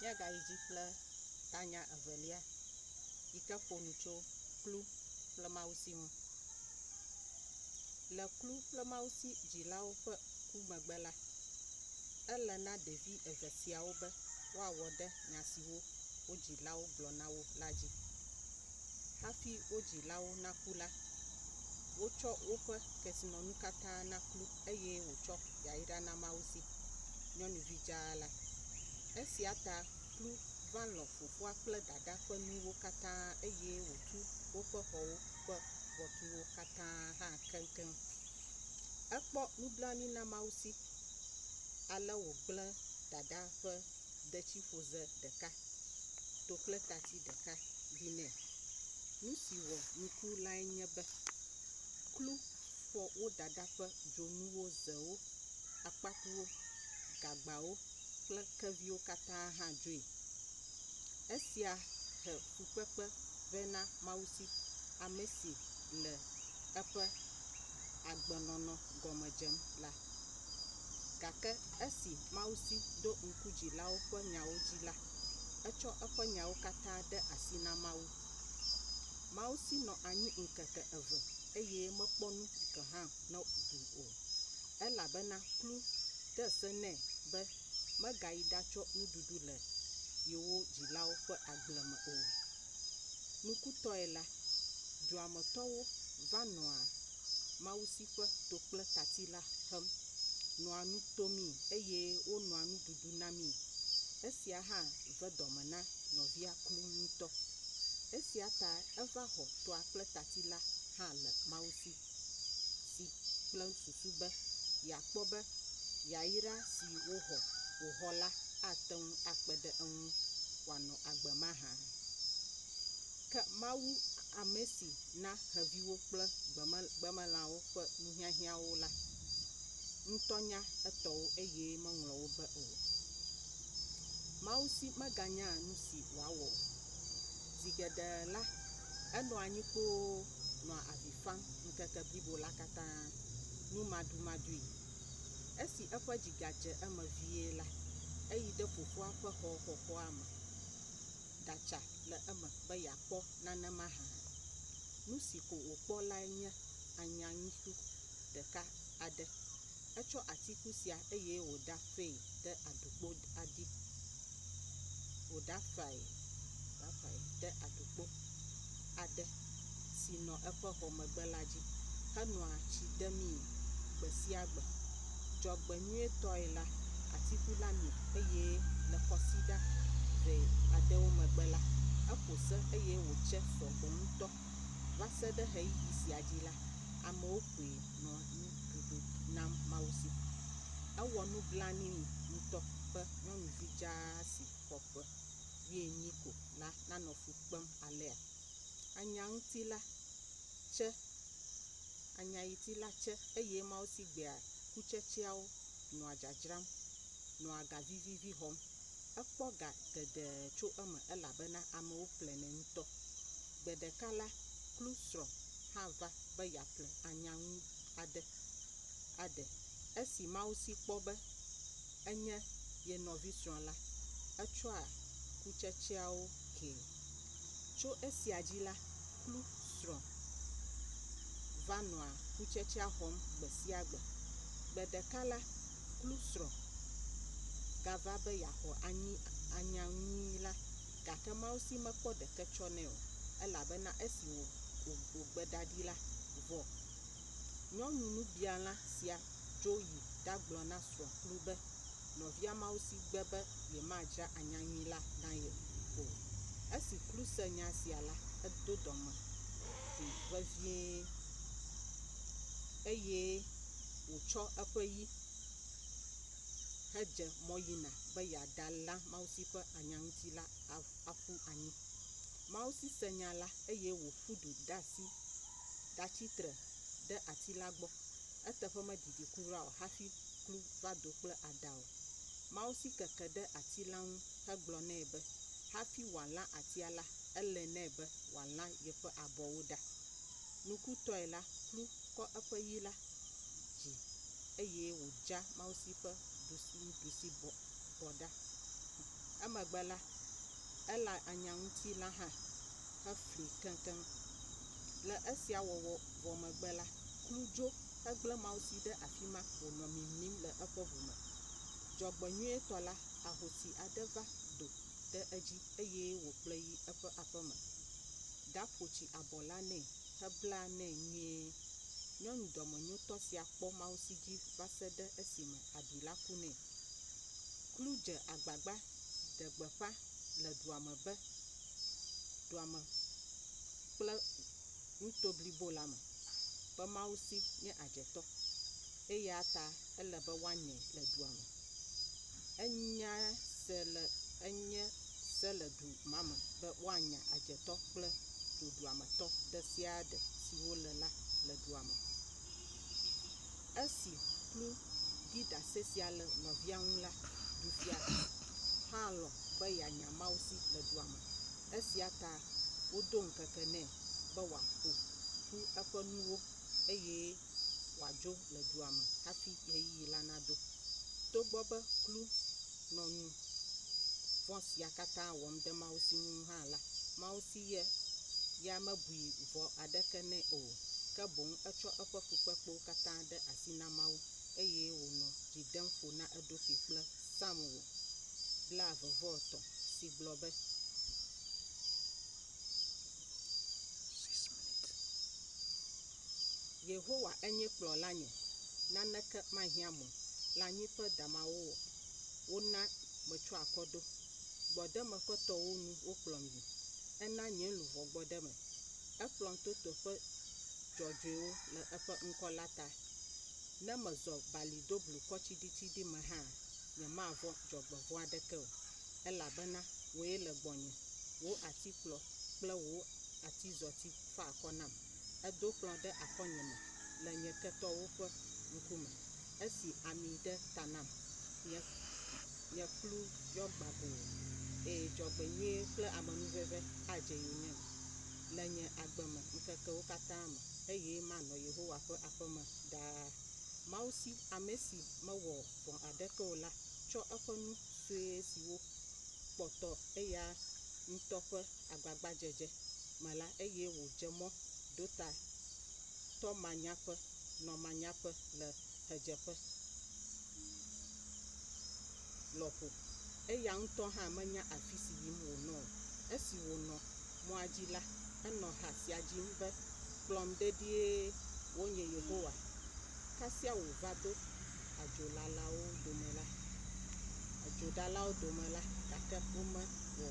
Míagayi dzi kple tanya evelia yi ke ƒo nu tso klu kple mawusi ŋu. Le klu kple mawusi dzilawo ƒe ku megbe la, ele na ɖevi eve siawo be woawɔ ɖe nya siwo wo dzilawo gblɔ na wo la dzi. Hafi wo dzilawo naku la, wotsɔ woƒe kesinɔnu katã na klu eye wòtsɔ yayra na mawusi, nyɔnuvi dzaa la. Esia ta Klu va lɔ̃ fofoa kple dada ƒe nuwo katã eye wòtu woƒe xɔwo ƒe ʋɔtruwo katã hã keŋkeŋ. Ekpɔ nublanui na Mawusi, ale wògblẽ dada ƒe detsiƒoze ɖeka, tokpletati ɖeka ɖi nɛ. Nu si wɔ nuku lae nye be, Klu fɔ wo dada ƒe dzonuwo, zewo, akpakuwo, gagbawo kple keviwo katã hã dzoe. Esia he fukpekpe vɛ na Mawusi, ame si le eƒe agbenɔnɔ gɔme dzem la. Gake esi Mawusi ɖo ŋku dzilawo ƒe nyawo dzi la, etsɔ eƒe nyawo katã de asi na Mawu. Mawusi nɔ anyi ŋkeke eve eye mekpɔ nu gɔ̃ hã ɖu o, elabena klu de se nɛ be megayi ɖatsɔ nuɖuɖu le yewo dzilawo ƒe agble me o. Nukutɔe la, dua me tɔwo va nɔa Mawusi ƒe tokpletati la hem, nɔa nu tomii eye wonɔa nuɖuɖu namii. Esia hã ve dɔme na nɔvia Klu ŋutɔ. Esia ta eva xɔ toa kple tati la hã le Mawusi si kple susu be yeakpɔ be yayra si woxɔ wòxɔ la ate ŋu akpe ɖe eŋu wòanɔ agbe mahã. Ke Mawu ame si na xeviwo kple gbemelãwo ƒe nuhiahiãwo la ŋutɔ nya etɔwo eye meŋlɔ wo be o. Mawu si meganyaa nu si wòawɔ o. Zi geɖe la, enɔa anyi kpoo nɔa avi fam ŋkeke blibo la katã numaɖumaɖui. Esi eƒe dzi gadze eme vie la, eyi ɖe fofoa ƒe xɔ xɔxɔa me ɖatsa le eme be yeakpɔ nane mahã. Nu si ko wòkpɔ lae nye anyaŋuiku ɖeka aɖe. Etsɔ atiku sia eye wòɖa fee ɖe aɖukpo aɖi. Wòɖa fae, ɖa fae ɖe aɖukpo aɖe si nɔ eƒe xɔ megbe la dzi henɔa tsi demii gbe sia gbe. Dzɔgbenyuietɔe la, atiku la mie eye le kɔsiɖa ʋɛ aɖewo megbe la, eƒo se eye wòtse sɔgbɔ ŋutɔ. Va se ɖe ɣeyiɣi sia dzi la, amewo koe nɔ nuɖuɖu nam Mawusi. Ewɔ nublanui ŋutɔ be nyɔnuvi dzaa si xɔ ƒe wuienyi ko la nanɔ fu kpem alea. Anyaŋuti la tse, anyayiti la tse eye Mawusi gbea kutsetseawo nɔa dzadzram, nɔa ga vivivi xɔm. Ekpɔ ga geɖe tso eme elabena amewo ƒlenɛ ŋutɔ. Gbe ɖeka la, Klu srɔ̃ hã va be yeaƒle anyaŋu aɖe aɖe. Esi Mawusi kpɔ be enye ye nɔvi srɔ̃ la, etsɔa kutsetseawo kee. Tso esia dzi la, Klu srɔ̃ va nɔa kutsetsea xɔm gbe sia gbe. Gbe ɖeka la, Klu srɔ̃ gava be yeaxɔ anyi anyaŋui la, gake Mawusi mekpɔ ɖeke tsɔ nɛ o, elabena esi wògbe da ɖi la, vɔ. Nyɔnu nubiala sia dzo yi ɖagblɔ na srɔ̃ Klu be nɔvia Mawusi gbe be yemadzra anyaŋui la na ye o. Esi Klu se nya sia la, edo dɔmedzoe vevie eye wòtsɔ eƒe yi hedze mɔ yina be yeaɖalã Mawusi ƒe anyaŋuti la aƒu anyi. Mawusi se nya la eye wòƒu du de asi ɖatsi tre ɖe ati la gbɔ. Eteƒe medidi kura o hafi Klu va do kple ada o. Mawusi keke ɖe ati la ŋu hegblɔ nɛ be hafi wòalã atia la, ele nɛ be wòalã yeƒe abɔwo ɖa. Nukutɔe la, Klu kɔ eƒe yi la dzi eye wòdza Mawusi ƒe nuɖusibɔ ɖa. Emegbe la, elã anyaŋuti la hã heflui keŋkeŋ. Le esia wɔwɔ vɔ megbe la, Klu dzo hegblẽ Mawusi ɖe afi ma wònɔ mimlim le eƒe ʋu me. Dzɔgbenyuietɔ la, ahosi aɖe va do ɖe edzi eye wòkplɔe yi eƒe aƒeme. Ɖaƒo tsi abɔ la nɛ hebla nɛ nyuie. Nyɔnu dɔmenyotɔ sia kpɔ Mawusi dzi va se ɖe esime abi la ku nɛ. Klu dze agbagba ɖe gbeƒã le dua me be dua me kple nuto blibo la me be Mawusi nye adzetɔ eya ta ele be woanyae le dua me. Enya se le enye se le du ma me be woanya adzetɔ kple ɖoɖoametɔ ɖe sia ɖe si wolé la le dua me. Esi Klu ɖi ɖase sia le nɔvia ŋu la, dufia hã lɔ̃ be yeanya Mawusi le dua me. Esia ta wodo ŋkeke nɛ be wòaƒo ƒu eƒe nuwo eye wòadzo le dua me hafi ɣeyiɣi la naɖo. Togbɔ be Klu nɔ nu vɔ̃ sia katã wɔm ɖe Mawusi ŋu hã la, Mawusi ye ya mebui vɔ̃ aɖeke nɛ o. Ke boŋ etsɔ eƒe fukpekpewo katã de asi na Mawu eye wònɔ dzi dem ƒo na eɖokui kple Psalmo 123 si gblɔ be. Six minutes. Yehowa enye kplɔlanye, naneke mahiãm o. Le anyiƒe damawo wona metsyɔ akɔ ɖo. Gbɔɖeme ƒe tɔwo nu wokplɔm yi. Ena nye luʋɔ gbɔ ɖe eme. Ekplɔm to teƒe dzɔdzɔewo le eƒe ŋkɔ la ta. Ne mezɔ bali doblukɔ tsiɖitsiɖi me hã, nyemavɔ̃ dzɔgbevɔ̃e aɖeke o, elabena wòe le gbɔnye, wò atikplɔ kple wò atizɔti fa akɔ nam. Èdo kplɔ̃ ɖe akɔnyeme le nye ketɔwo ƒe ŋkume. Èsi ami ɖe ta nam. Nye, nye kplu yɔ gbagoo. Ee, dzɔgbenyuie kple amenuveve adze yonyeme le nye agbe me ŋkekewo katã me, eye manɔ Yehowa ƒe aƒeme ɖaa. Mawu si, ame si mewɔ vɔ̃ aɖeke o la, tsɔ eƒe nu sue siwo kpɔtɔ eya ŋutɔ ƒe agbagbadzedze me la, eye wòdze mɔ ɖo ta tɔ manyaƒe, nɔ manyaƒe le ɣedzeƒe lɔƒo. Eya ŋutɔ hã menya afi si yim wònɔ o. Esi wònɔ mɔa dzi la, enɔ ha sia dzim be, Kplɔm dedie, wò nye Yehowa. Kasia wòva do adzolalawo dome la, adzodalawo dome la, gake womewɔ